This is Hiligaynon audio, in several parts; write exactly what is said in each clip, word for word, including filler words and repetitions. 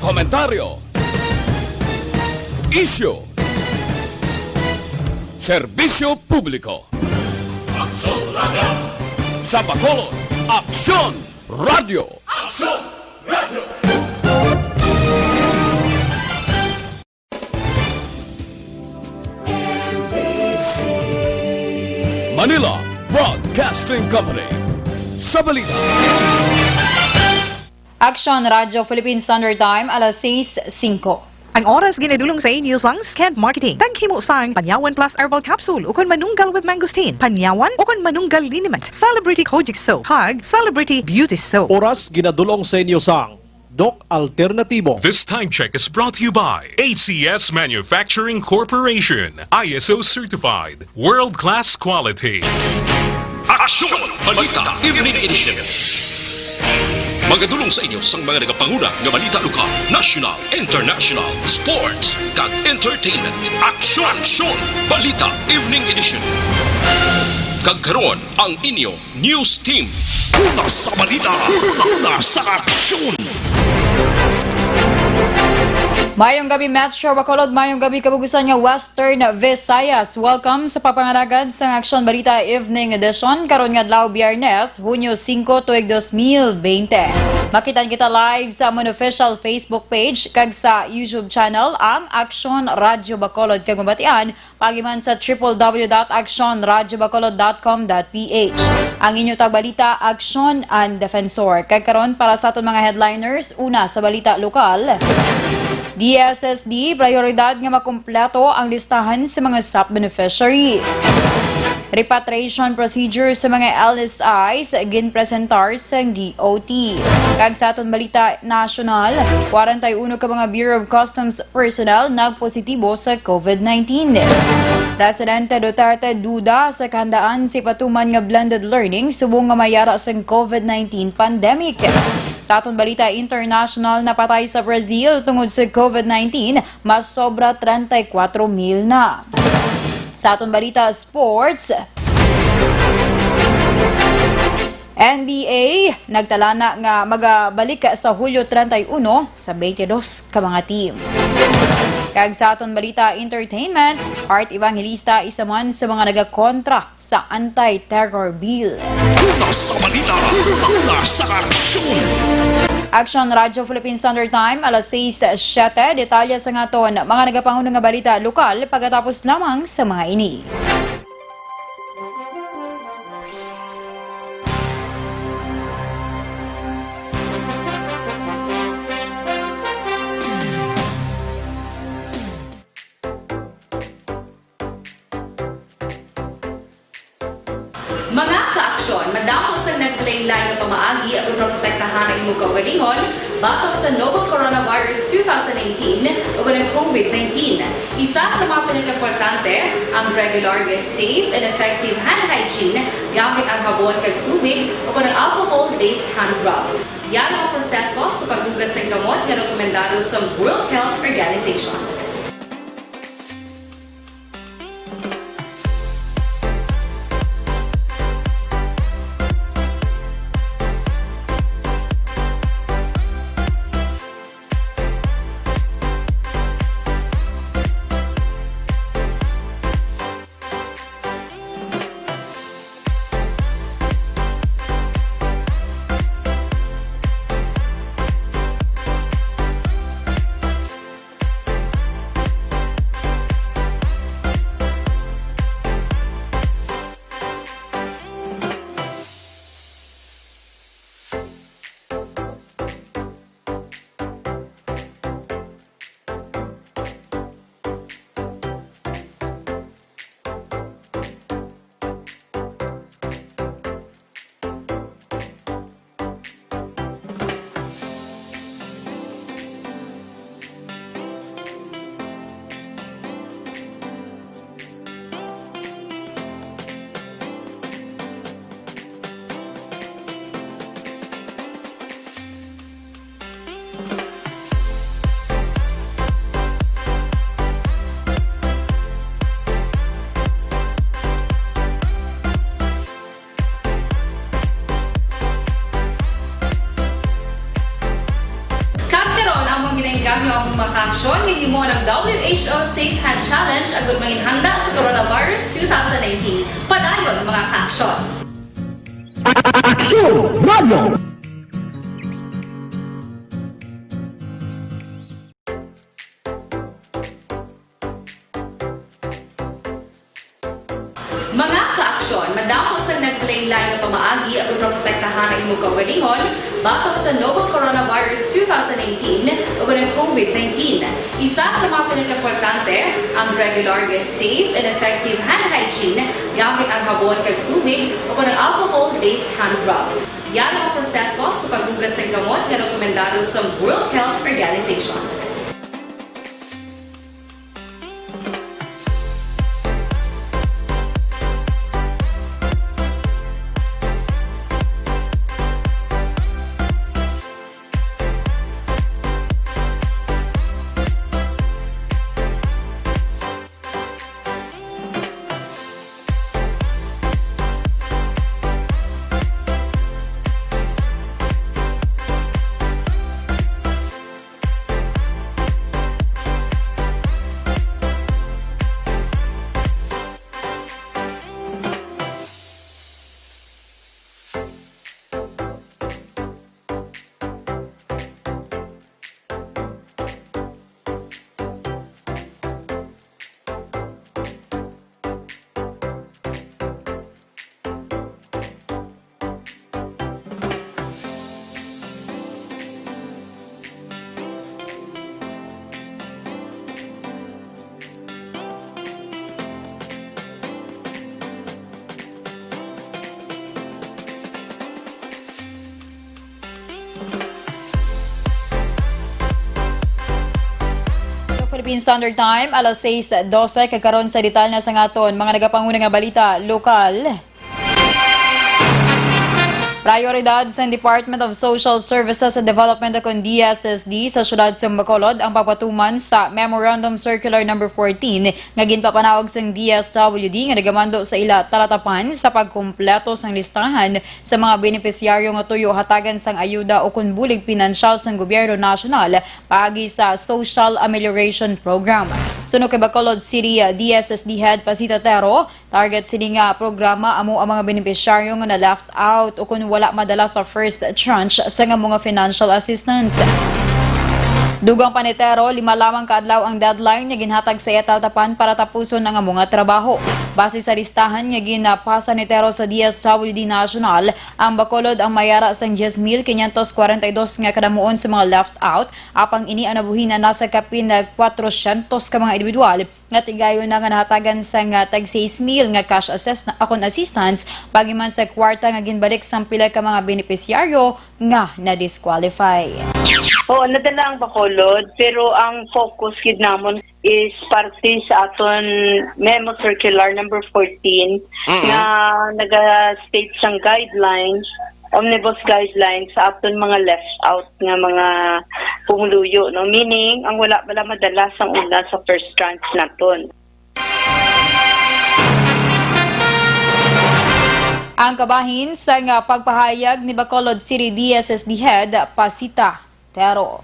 Komentaryo. Isyu. Serbisyo publiko. Aksyon Radio. Sa Bacolod, Aksyon Radio. Aksyon Radio. Manila Broadcasting Company. Sa balita. Aksyon Radio Philippine Standard Time, alas sais singko. Ang oras ginadulong sa inyo sang Skend Marketing. Taghimo sang Panyawan Plus Herbal Capsule ukon Manunggal with Mangosteen, Panyawan ukon Manunggal Liniment, Celebrity Kojic Soap, kag Celebrity Beauty Soap. Oras ginadulong sa inyo sang Doc Alternatibo. This time check is brought to you by A C S Manufacturing Corporation, I S O certified, world-class quality. Aksyon! Balita Evening Edition. Magadulong sa inyo sang mga nagapanguna nga balita lokal, national, international, sports, kag entertainment. Aksyon! Aksyon! Balita Evening Edition. Kag karon, ang inyo news team. Una sa balita, una sa aksyon. Mayong gabi, Metro Bacolod. Mayong gabi, kabug-usan nga Western Visayas. Welcome sa pagpangalagad sang Aksyon Balita Evening Edition karon nga adlaw, Biyernes, Hunyo singko, tuig dos mil bente. Makitaan kita live sa amon official Facebook page kag sa YouTube channel, ang Aksyon Radyo Bacolod, kag mabatian pagi man sa triple W dot aksyon radyo bacolod dot com dot P H. Ang inyo tagbalita, Aksyon and Defensor. Kag karon, para sa aton mga headliners, una sa balita lokal, D S S D, prioridad nga makumpleto ang listahan sa mga SAP beneficiary. Repatriation procedure sa mga L S Is ginpresentar sang D O T. Kag sa aton balita nasyonal, kwarenta y uno ka mga Bureau of Customs personnel nagpositibo sa COVID nineteen. Presidente Duterte duda sa kahandaan sa ipatuman nga blended learning subong nga may ara sang COVID nineteen pandemic. Sa aton balita international, napatay sa Brazil tungod sa COVID nineteen, mas sobra treinta y cuatro mil na. Sa aton balita sports, N B A nagtalana nga magabalik sa Hulyo treinta y uno sa twenty-dos ka mga team. Kag sa aton balita entertainment, Art Evangelista isa man sa mga nagakontra sa anti-terror bill. Una sa balita, una sa aksyon. Aksyon Radyo Philippine Standard Time, alas sais siyete. Detalye sa aton mga nagapanguna nga balita lokal pagkatapos lamang sa mga ini. Mga kaaksyon, madamo sang naglain-lain nga pamaagi agud maprotektahan ang imo kaugalingon batok sa novel coronavirus two thousand nineteen o ang COVID nineteen. Isa sa mga pinakaimportante ang regular nga safe and effective hand hygiene gamit ang habon kag tubig o ang alcohol-based hand rub. Yan ang proseso sa paghugas sang kamot nga rekomendado sa World Health Organization. Kag karon, among ginaing Ang mga aksyon nga himo ng W H O Safe Hand Challenge agud mangin handa sa coronavirus two thousand nineteen. Padayon, mga aksyon. Aksyon Radio! Mga kaaksyon, madamo sang naglain-lain nga pamaagi aron maprotektahan ang imong kaugalingon batok sa novel coronavirus two thousand nineteen ug ang COVID nineteen. Isa sa mga pinakaimportante, ang regular nga safe and effective hand hygiene gamit ang habon kag tubig o ang alcohol-based hand rub. Yan ang proseso sa paghugas sa gamot nga rekomendado sa World Health Organization. Philippine Standard Time, alas sais dose, kag karon sa detalye na sang aton mga nagapanguna nga balita lokal. Prioridad sang Department of Social Services and Development, o kon D S S D, sa siyudad sa Bacolod ang pagpatuman sa Memorandum Circular Number fourteen nga ginpapanaog sang D S W D nga nagamando sa ila talatapan sa pagkumpleto sang listahan sa mga benepisyaryo nga tuyo hatagan sang ayuda o kon bulig pinansyal sang gobyerno nasyonal paagi sa Social Amelioration Program. Suno kay Bacolod City D S S D Head Pasita Tero, target sini nga programa amo ang mga benepisyaryo nga na-left out o kon wala madala sa first tranche sang amo nga financial assistance. Dugang pa ni Tero, lima lamang ka adlaw ang deadline nga ginhatag sa iya talatapan para tapuson ang amo nga trabaho. Base sa listahan nga ginapasa ni Tero sa D S W D National, ang Bacolod ang may ara sang diyes mil quinientos kwarenta y dos nga kadamuon sa mga left out, apang ini ang nabuhi na nasa kapin na kwatrosyentos ka mga individual nga tigayon na nga nahatagan sang, ah, tag sais mil nga cash assess-, akon assistance, paagi man sa kwarta nga ginbalik sang pila ka mga benepisyaryo nga na-disqualify. Oo, nadala ang Bacolod, pero ang focus gid namon is parte sa aton Memo Circular number fourteen Mm-mm. nga naga-state sang guidelines, omnibus guidelines sa aton mga left out nga mga pumuluyo, no? Meaning, ang wala bala madala sang una sa first tranche naton. Ang kabahin sang, ah, pagpahayag ni Bacolod City D S S D Head Pasita Tero.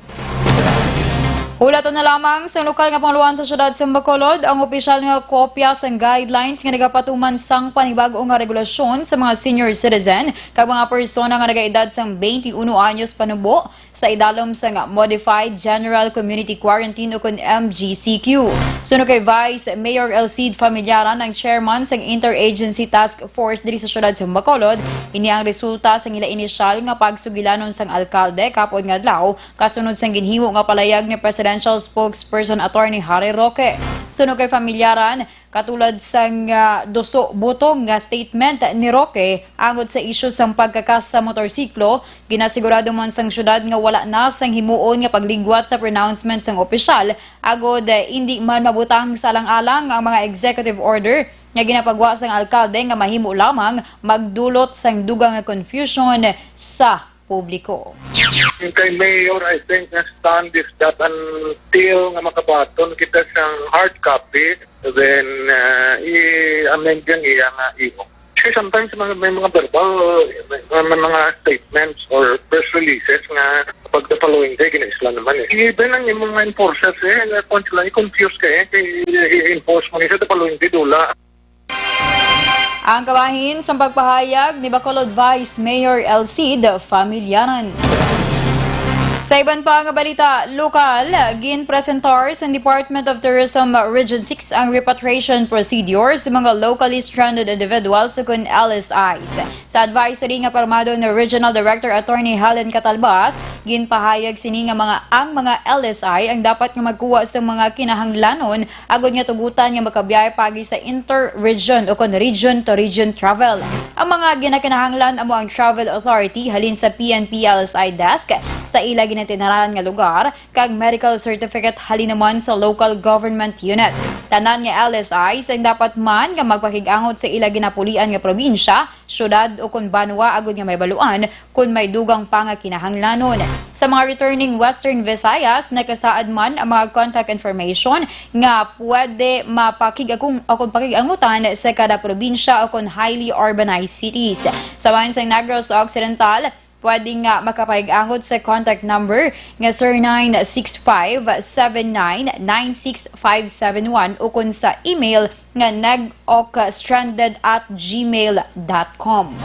Hulaton na lamang sang lokal nga pangulohan sa siyudad sa Bacolod ang opisyal nga kopya sang guidelines nga nagapatuman sang panibag-o nga regulasyon sa mga senior citizen kag mga persona nga nagaedad sang twenty-one anyos panubo sa idalom sang Modified General Community Quarantine o kon M G C Q. Suno kay Vice Mayor Elcid Familiaran, ang chairman sang Interagency Task Force diri sa siyudad sa Bacolod, ini ang resulta sang ila inisyal nga pagsugilanon sang alkalde kahapon nga adlaw, kasunod sang ginhimo nga palayag ni Presidential Spokesperson Attorney Harry Roque. Suno kay Familiaran, katulad sang, ah, duso butong nga statement ni Roque angot sa isyu sang pagkakas sa motorsiklo, ginasigurado man sang siyudad nga wala na sang himuon nga pagligwat sa pronouncement sang opisyal, agod, ah, indi man mabutang sa alang-alang ang mga executive order nga ginapagwa sang alkalde nga mahimo lamang magdulot sang dugang nga confusion sa publiko. Kay Mayor, I think nga stand is that until nga makabaton kita sang hard copy, then, uh, i-amend yung iya nga ihok. Kasi sometimes may, may mga verbal, may, may mga statements or press releases nga pag the following day, ginaisla naman eh. Even ang imong mga enforcers eh, na-, confuse ka eh, kay i-enforce mo ni sa the following day, dula. Ang kabahin sa pagpahayag ni Bacolod Vice Mayor El Cid Familyaran. Sa iban pa nga balita lokal, ginpresentar sa Department of Tourism Region six ang repatriation procedure sa mga locally stranded individuals ukon L S Is. Sa advisory nga pirmado ni Regional Director Attorney Helen Catalbas, ginpahayag sini nga mga, ang mga L S I ang dapat nga magkuha sa mga kinahanglanon agod nga tugutan nga makabiyahe paagi sa inter-region ukon region-to-region travel. Ang mga ginakinahanglan amo ang travel authority halin sa P N P L S I desk sa ila ginatinaran nga lugar, kag medical certificate halin naman sa local government unit. Tanan nga L S Is ang dapat man nga magpakig-angot sa ila ginapulian nga probinsya, syudad, ukon banwa agod nga mahibaluan kon may dugang pa nga kinahanglanon. Sa mga returning Western Visayas, nakasaad man ang mga contact information nga pwede mapakig-, akong, akong pakig-angutan sa kada probinsya ukon highly urbanized cities. Sa bahin sang Negros Occidental, pwede nga makapahig-angot sa contact number nga zero nine six five seven nine nine six five seven one ukon sa email nga negocstranded at gmail dot com.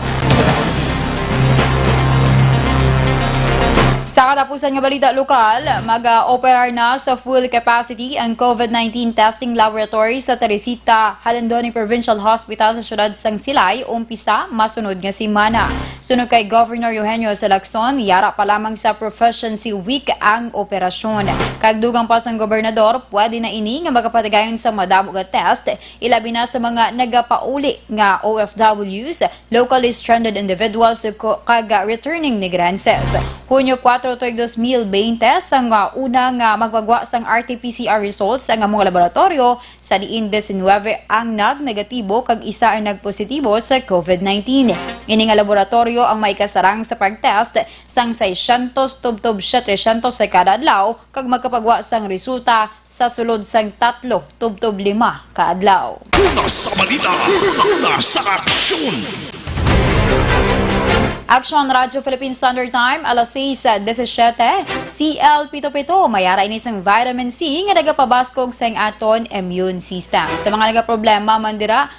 Sa katapusan nga balita lokal, mag-operar na sa full capacity ang COVID nineteen testing laboratory sa Teresita Jalandoni Provincial Hospital sa siyudad sang Silay, umpisa masunod nga semana. Suno kay Governor Eugenio Salacson, yara pa lamang sa Proficiency Week ang operasyon. Kag dugang pa sang gobernador, pwede na ini nga magapatigayon sa madamo nga test, ilabi na sa mga nagapauli nga O F Ws, locally stranded individuals, ko-, kag returning Negrenses. Hunyo kuwatro tuig dos mil bente, sang, ah, una nga magpagwa sang R T P C R results ang among laboratoryo, sa diin diecinuebe ang nag-negatibo kag isa ang nagpositibo sa COVID nineteen. Ini nga laboratoryo ang maikasarang sa pag-test sang seiscientos tubtob setecientos sa kada adlaw, kag magkapagwa sang resulta sa sulod sang tatlo tubtob lima ka adlaw. Una sa balita, una sa aksyon. Aksyon, Radyo Philippine Standard Time, alas sais disisiete. C L pito pito, may ara ini sang vitamin C nga nagapabaskog sang aton immune system. Sa mga nagaproblema man dira,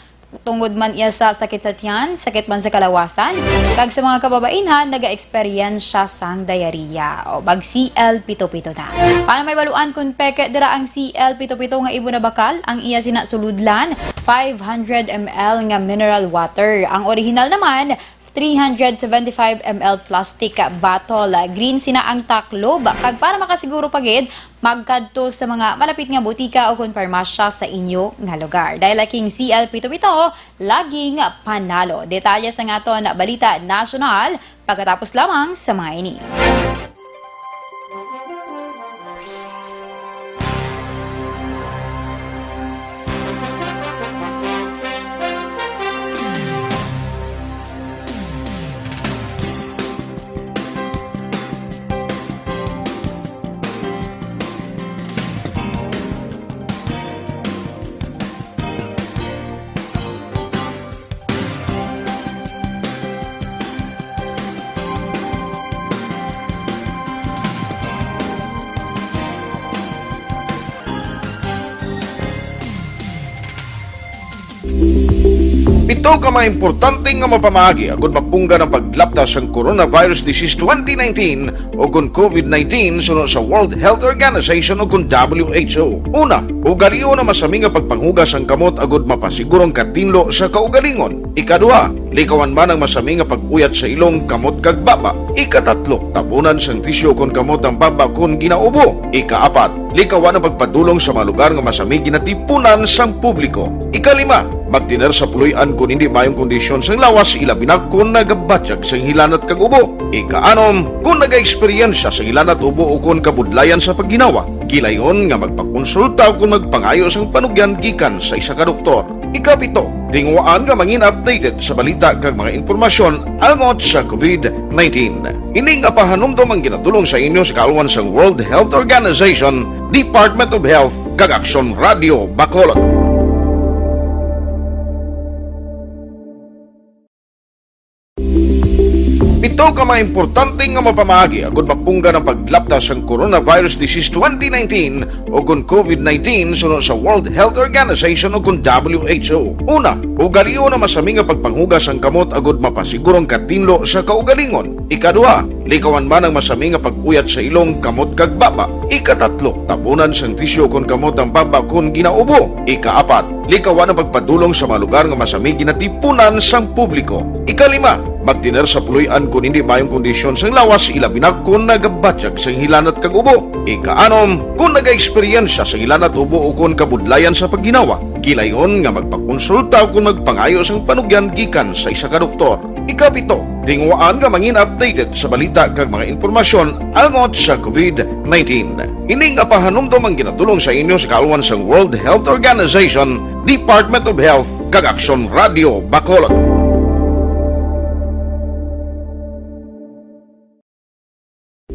tungod man iya sa sakit sa tiyan, sakit man sa kalawasan, kag sa mga kababainhan nagaeksperyensya sang diarrhea. O, mag C L pito pito na. Para mahibaluan kon peke dira ang C L pito pito nga ibon na bakal, ang iya sina sulodlan, five hundred M L nga mineral water. Ang orihinal naman, three hundred seventy-five M L plastic bottle. Green sina ang taklob. Kag para makasiguro pa gid, magkadto sa mga malapit nga butika o kon parmasya sa inyo nga lugar. Dahil king C L pito pito, laging panalo. Detalye sa aton balita nasyonal pagkatapos lamang sa mga ini. Pito ka mga importante nga mapamaagi agud mapunggan ang paglapta sang coronavirus disease twenty nineteen o kon COVID nineteen suno sa World Health Organization o kon W H O. Una, ugalion ang masami nga pagpanghugas sang kamot agud mapasiguro ang katinlo sa kaugalingon. Ikaduha, likawan man ang masami nga pag-uyat sa ilong, kamot kag baba. Ikatatlo, tabunan sang tisyu kon kamot ang baba kon ginaubo. Ikaapat, likawan ang pagpadulong sa mga lugar nga masami ginatipunan sang publiko. Ikalima, magtener sa puloy-an kon hindi maayong kondisyon sang lawas, ilabi na kon nagabatyag sang hilanat kag ubo. Ikaanom, kon nagaeksperyensya sang hilanat, ubo, o kon kabudlayan sa pagginawa, gilayon nga magpakonsulta o kon magpangayo sang panugyan gikan sa isa ka doktor. Ikapito, tinguhaan nga mangin updated sa balita kag mga impormasyon angot sa COVID nineteen. Ini nga pahanumdom ang ginatulong sa inyo sa kaalwan sang World Health Organization, Department of Health, kag Aksyon Radio Bacolod. Ug ang mga importante nga mapamaagi agud mapunggan ang paglapta sang coronavirus disease twenty nineteen o kon COVID nineteen suno sa World Health Organization o kon W H O. Una, ugalion ang masami nga pagpanghugas sang kamot agud mapasiguro ang katinlo sa kaugalingon. Ikaduha, likawan man ang masami nga pag-uyat sa ilong, kamot kag baba. Ikatatlo, tabunan sang tisyu kon kamot ang baba kon ginaubo. Ikaapat, likawan ang pagpadulong sa mga lugar nga masami ginatipunan sang publiko. Ikalima, magtener sa puloy-an kon hindi maayong kondisyon sang lawas, ilabi na kon nagabatyag sang hilanat kag ubo. Ikaanom, kon nagaeksperyensya sang hilanat, ubo o kon kabudlayan sa pagginawa, gilayon nga magpakonsulta o kon magpangayo sang panugyan gikan sa isa ka doktor. Ikapito, tinguhaan nga mangin updated sa balita kag mga impormasyon angot sa COVID nineteen. Ini nga pahanumdom ang ginatulong sa inyo sa kaalwan sang World Health Organization, Department of Health, kag Aksyon Radio Bacolod.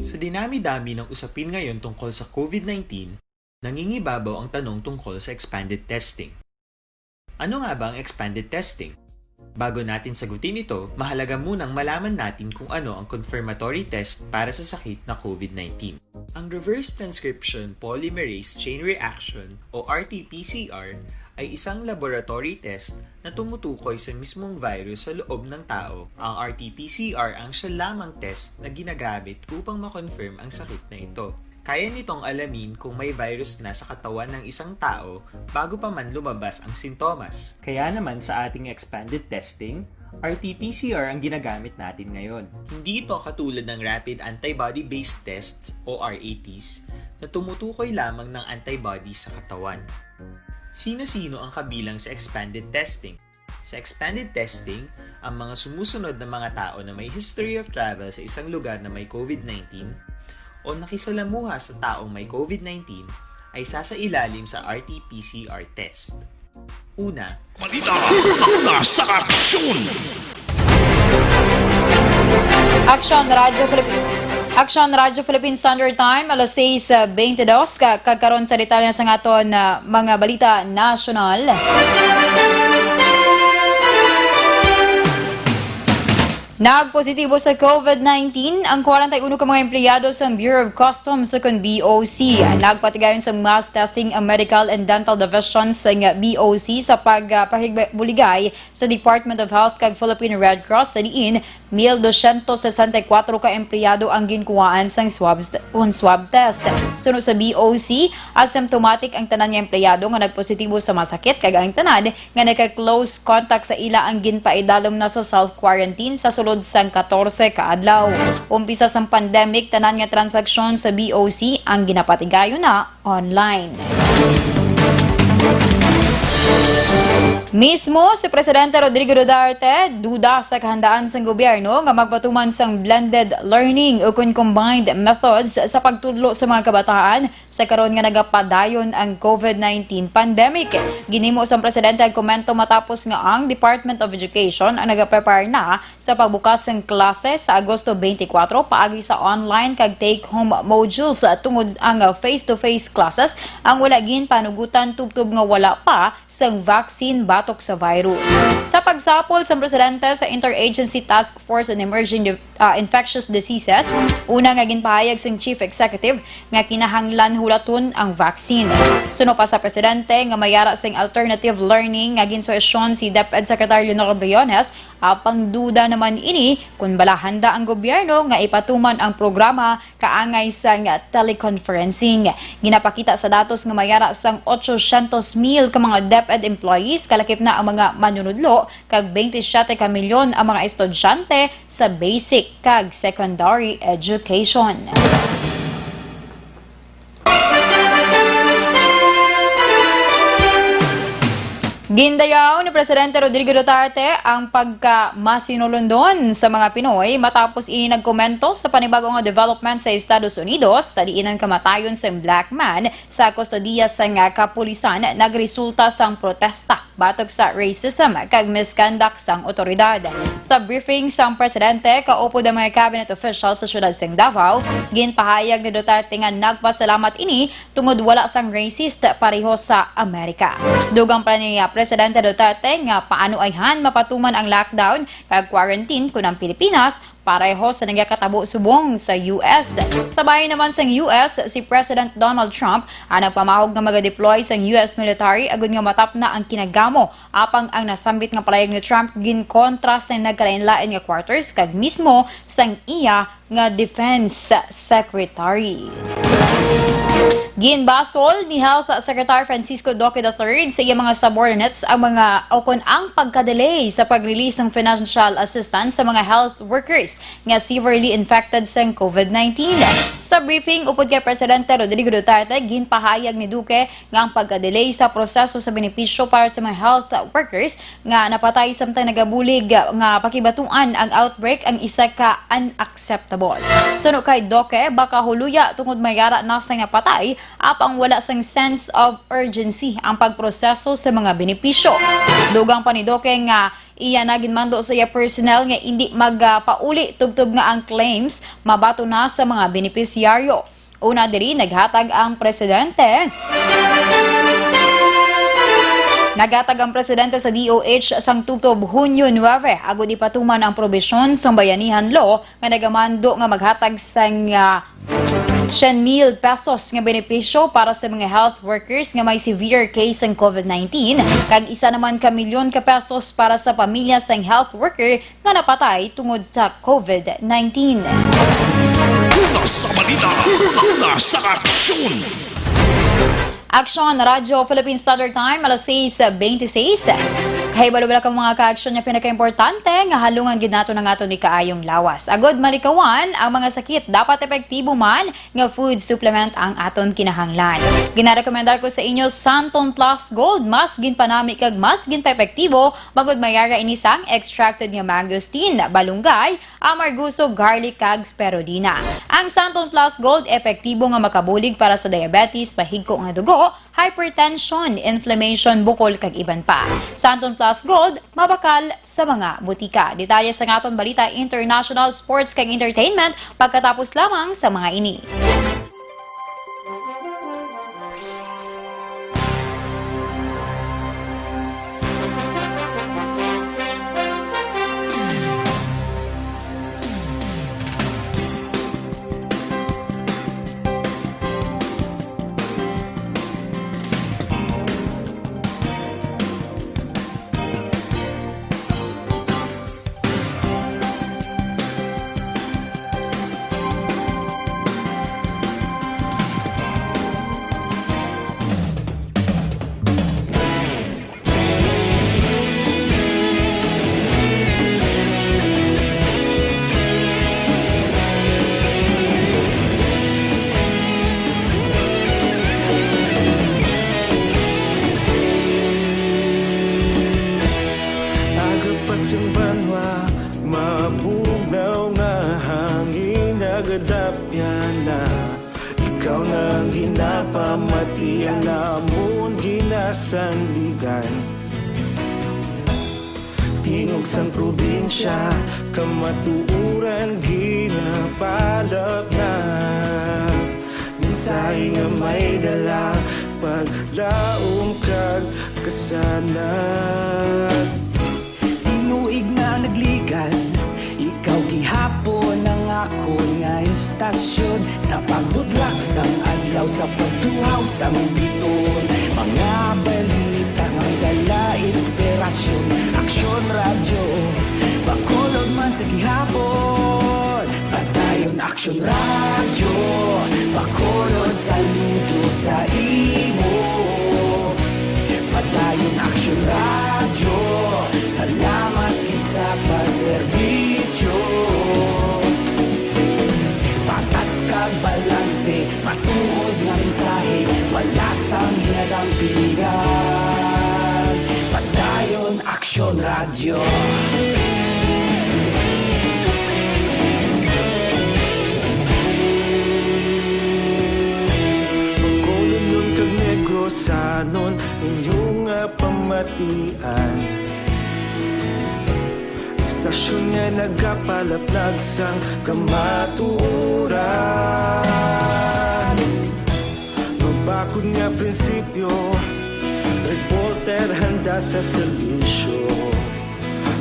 Sa dinami-dami ng usapin ngayon tungkol sa COVID nineteen, nangingibabaw ang tanong tungkol sa expanded testing. Ano nga ba ang expanded testing? Bago natin sagutin ito, mahalaga munang malaman natin kung ano ang confirmatory test para sa sakit na COVID nineteen. Ang reverse transcription polymerase chain reaction o R T P C R ay isang laboratory test na tumutukoy sa mismong virus sa loob ng tao. Ang R T P C R ang siya lamang test na ginagamit upang ma-confirm ang sakit na ito. Kaya nitong alamin kung may virus na sa katawan ng isang tao bago pa man lumabas ang sintomas. Kaya naman sa ating expanded testing, R T P C R ang ginagamit natin ngayon. Hindi ito katulad ng rapid antibody-based tests o R A Ts na tumutukoy lamang ng antibody sa katawan. Sino-sino ang kabilang sa expanded testing? Sa expanded testing, ang mga sumusunod na mga tao na may history of travel sa isang lugar na may COVID nineteen o nakisalamuha sa taong may COVID nineteen ay sasailalim sa R T P C R test. Una, Balita, una sa aksyon! Aksyon Radyo Philippines. Aksyon Radyo Philippine Standard Time, alas sais bente dos, ka, kag karon sa detalye sa aton, ah, mga balita nasyonal. Nagpositibo sa COVID nineteen ang kwarenta y uno ka mga empleyado sa Bureau of Customs o kon B O C. Nagpatigayon sa mass testing ang Medical and Dental Division sa B O C sa pag, ah, pahigbuligay sa Department of Health kag Philippine Red Cross, sa diin mil dosyentos sesenta y kuwatro ka empleyado ang ginkuhaan sang swab, un swab test. Suno sa B O C, asymptomatic ang tanan nga empleyado nga nagpositibo sa masakit, kag ang tanan nga nagka-close contact sa ila ang ginpaidalom na sa self-quarantine sa sulod sang katorse ka adlaw. Umpisa sang pandemic, tanan nga transaksyon sa B O C ang ginapatigayon na online. Mismo si Presidente Rodrigo Duterte duda sa kahandaan sang gobyerno nga magpatuman sang blended learning o kon combined methods sa pagtudlo sa mga kabataan sa karon nga nagapadayon ang COVID nineteen pandemic. Ginhimo sang presidente ang komento matapos nga ang Department of Education ang nagaprepare na sa pagbukas sang klase sa Agosto twenty-four paagi sa online kag take-home modules, tungod ang face-to-face classes ang wala ginpanugutan tubtob nga wala pa sang vaccine batok sa virus. Sa pagsapol sang presidente sa Interagency Task Force on Emerging Di-, ah, Infectious Diseases, una nga ginpahayag sang Chief Executive nga kinahanglan hulaton ang vaccine. Suno pa sa presidente nga may ara sing alternative learning nga ginsuhestyon si DepEd Secretary Leonor Briones, apang duda naman ini kon bala handa ang gobyerno nga ipatuman ang programa kaangay sang teleconferencing. Ginapakita sa datos nga may ara sang otsosyentos mil ka mga DepEd employees, kalakip na ang mga manunudlo, kag twenty-seven ka milyon ang mga estudyante sa basic kag secondary education. Gindayaw ni Presidente Rodrigo Duterte ang pagkamasinulundon sa mga Pinoy matapos ini nagkomento sa panibago nga development sa Estados Unidos, sa diin ang kamatayon sang black man sa kustodiya sang kapulisan nagresulta sang protesta batok sa racism kag misconduct sang otoridad. Sa briefing sang presidente kaupod ang mga cabinet officials sa siyudad sang Davao, ginpahayag ni Duterte nga nagpasalamat ini tungod wala sang racist pareho sa Amerika. Dugang pa ni Presidente Duterte nga paano ayhan mapatuman ang lockdown kag quarantine kon ang Pilipinas pareho sa nagakatabo subong sa U S. Sa bahin naman sang U S, si President Donald Trump ang nagpamahog nga maga-deploy sang U S military agud nga matapna ang kinagamo, apang ang nasambit nga palayag ni Trump ginkontra sa nagkalainlain nga quarters kag mismo sang iya nga defense secretary. Ginbasol ni Health Secretary Francisco Duque the third sa iya mga subordinates ang mga, o kon ang pagka-delay sa pag-release ng financial assistance sa mga health workers nga severely infected sang COVID nineteen. Sa briefing upod kay Presidente Rodrigo Duterte, ginpahayag ni Duque nga ang pagka-delay sa proseso sa benepisyo para sa mga health workers nga napatay samtang nagabulig nga pakibatuan ang outbreak ang isa ka unacceptable. Suno kay Duque, baka huluya tungod may ara na sang napatay, apang wala sang sense of urgency ang pagproseso sa mga benepisyo. Dugang pa ni Duque nga iya na ginmando sa iya personnel nga indi magapauli tubtob nga ang claims mabaton na sa mga benepisyaryo. Una diri, naghatag ang presidente. Naghatag ang presidente sa D O H sang tubtob Hunyo nuebe agud ipatuman ang probisyon sang Bayanihan Law nga nagamando nga maghatag sang, ah, syen mil pesos nga benepisyo para sa mga health workers nga may severe case sang COVID nineteen, kag isa naman ka milyon ka pesos para sa pamilya sang health worker nga napatay tungod sa COVID nineteen. Una sa balita, una sa aksyon. Aksyon, Radyo Philippine Standard Time, alas sais beintiseis. Kahibalo bala ka mga kaaksyon nga pinakaimportante nga halungan gid nato ang aton ni kaayong lawas. Agod malikawan ang mga sakit, dapat epektibo man nga food supplement ang aton kinahanglan. Ginarekomendar ko sa inyo Santon Plus Gold, mas ginpanami kag mas ginpaepektibo, magud may ara ini sang extracted nga mangosteen, balunggay, amarguso, garlic, kag spirulina. Ang Santon Plus Gold epektibo nga makabulig para sa diabetes, pahigko nga dugo, hypertension, inflammation, bukol, kag iban pa. Santon Plus Gold, mabakal sa mga butika. Detalye sa aton balita, international, sports, kag entertainment pagkatapos lamang sa mga ini. Aga pa sing banwa, mabugnaw nga hangin, nagadapyan na. Ikaw na ang ginapamati, ang amon ginasandigan. Tingog sang probinsya, kamatuoran ginapalapnap. Mensahe nga may dala, paglaom kag kasanag. Tinuig na nagligan, ikaw gihapon ang akon nga istasyon. Sa pagbudlak sang adlaw, sa pagtuhaw sang biton, mga balita nga may dala inspirasyon. Aksyon Radyo, Bacolod man sa gihapon. Padayon Aksyon Radyo, Bacolod, saludo sa imo. Padayon Aksyon Radyo, salamat gid sa pagserbisyo. Patas kag balanse, matuod nga mensahe, wala sang ginadampingan. Padayon Aksyon Radyo. Bacolodnon kag Negrosanon, inyo nga pamatian. Istasyon nga nagapalaplag sang kamatuoran. Mabakod nga prinsipyo, reporter handa sa serbisyo.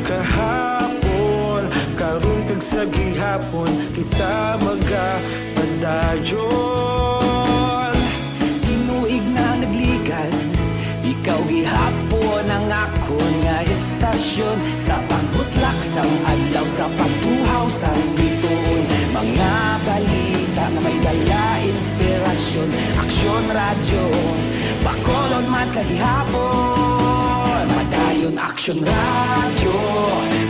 Kahapon, Karon kag sa gihapon kita magapadayon. Tinuig na nagligad, ikaw gihapon ang akon nga estasyon. Sa pagbutlak sang adlaw, sa pagtuhaw sang bituon, mga balita nga may dala inspirasyon. Aksyon Radyo, Bacolod man sa gihapon. Padayon Aksyon Radyo,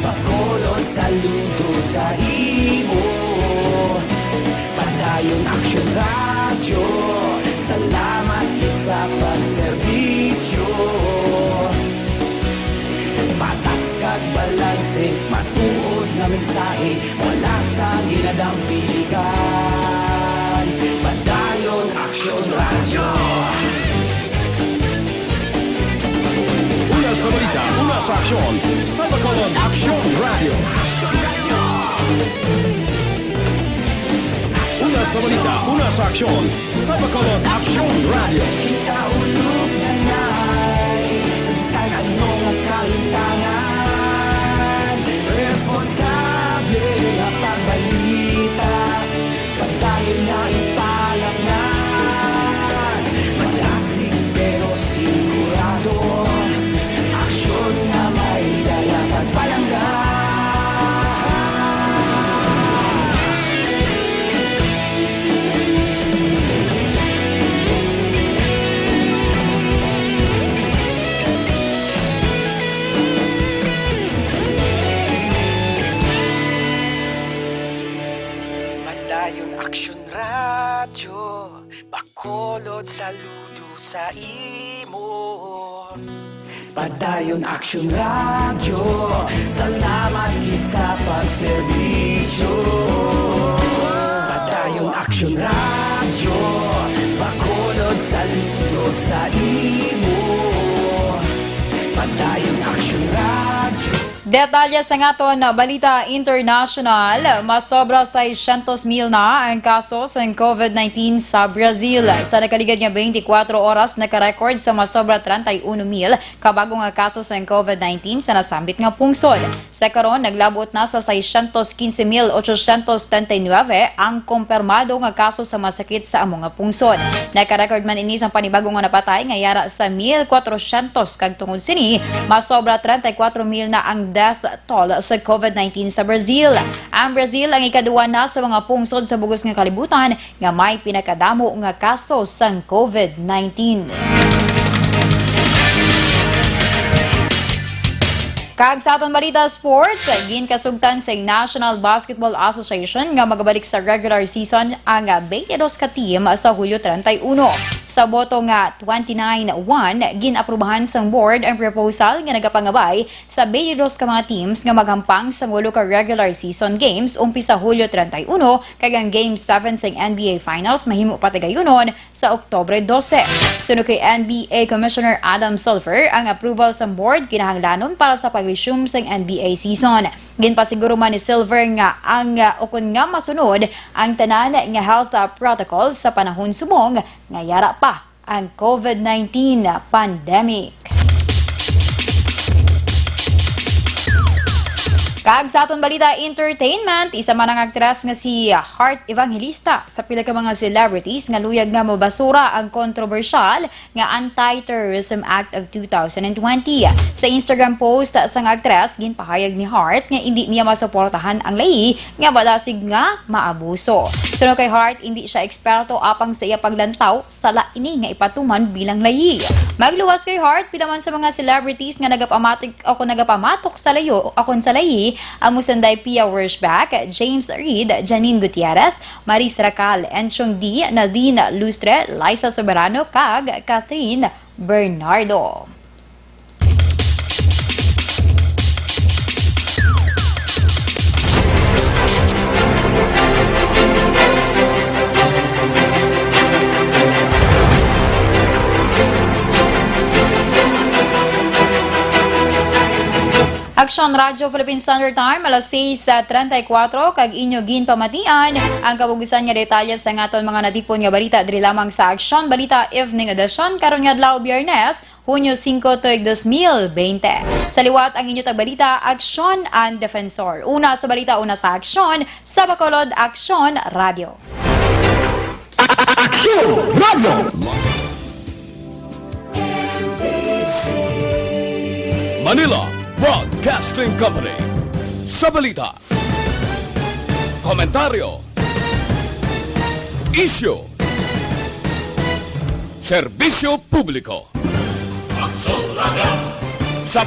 Bacolod, saludo sa imo. Padayon Aksyon Radyo, salamat gid sa pagserbisyo. Patas kag balanse, matuod nga mensahe, wala sang ginadampingan. Padayon Aksyon Radyo. Una sa balita, una sa aksyon, sa Bacolod Aksyon Radyo. Una sa balita, una sa aksyon, sa Bacolod Aksyon Radyo. Kita ulog na nay, sa bisan ano nga kalimtangan, responsable nga pagbalita. Padayon nga ipalangnan, madasig pero sigurado, aksyon nga may dala pagpalangga. Padayon Aksyon Radyo, Bacolod, saludo sa imo. Padayon Aksyon Radyo, salamat gid sa pagserbisyo. Padayon Aksyon Radyo, Bacolod, saludo sa imo. Padayon Aksyon Radyo. Detalye sa aton balita international, masobra seiscientos mil na ang kaso sang COVID nineteen sa Brazil. Sa nakaligad nga twenty-four oras, naka-record sa masobra treinta y uno mil ka bag-o nga kaso sang COVID nineteen sa nasambit nga pungsod. Sa karon, naglabot na sa seiscientos quince mil ochocientos setenta y nueve ang kumpirmado nga kaso sa masakit sa amo nga pungsod. Naka-record man ini sang panibago nga napatay nga yara sa mil kwatrocientos, kag tungod sini, masobra treinta y cuatro mil na ang death toll sa COVID nineteen sa Brazil. Ang Brazil ang ikaduwa na sa mga pungsod sa bug-os nga kalibutan nga may pinakadamo nga kaso sang COVID nineteen. Kag sa aton balita sports, ginkasugtan sa National Basketball Association nga magabalik sa regular season ang twenty-two ka team sa Hulyo treinta y uno. Sa boto nga twenty-nine one, gin-aprubahan sang board ang proposal nga nagapangabay sa twenty-two ka mga teams nga maghampang sang walo ka regular season games umpisa Hulyo treinta y uno, kag ang Game seven sang N B A Finals mahimo patigayunon sa Oktubre dose. Suno kay N B A Commissioner Adam Silver, ang approval sang board kinahanglanon para sa pag-resume sang N B A season. Ginpasiguro man ni Silver nga ang, uh, ukon nga masunod ang tanan nga health, uh, protocols sa panahon subong nga yara pa ang COVID nineteen pandemic. Kag sa aton balita entertainment, isa man ang aktres nga si Heart Evangelista sa pila ka mga celebrities nga luyag nga mabasura ang kontrobersyal nga Anti-Terrorism Act of two thousand twenty. Sa Instagram post sang aktres, ginpahayag ni Heart nga indi niya masuportahan ang layi nga madasig nga maabuso. Suno kay Heart, indi siya eksperto apang sa iya paglantaw, sala ini nga ipatuman bilang layi. Magluwas kay Heart, pila man sa mga celebrities nga nagapamatik o kung nagapamatok sa layo o kung sa layi, amo sanday Pia Wurschbach, James Reid, Janine Gutierrez, Maris Racal, Enchong D, Nadine Lustre, Liza Soberano, kag Catherine Bernardo. Aksyon Radyo Philippine Standard Time, alas sais treinta y cuatro, kag inyo ginpamatian ang kabugusan nga detalye sa aton mga natipon nga balita diri lamang sa Aksyon Balita Evening Edition karon nga adlaw, Biyernes, Hunyo singko, tuig dos mil bente. Sa liwat ang inyo tagbalita, Aksyon ang Defensor. Una sa balita, una sa aksyon, sa Bacolod Aksyon Radio. Aksyon Radio! Manila Broadcasting Company. Sa balita, komentaryo, isyu, serbisyo publiko. Sa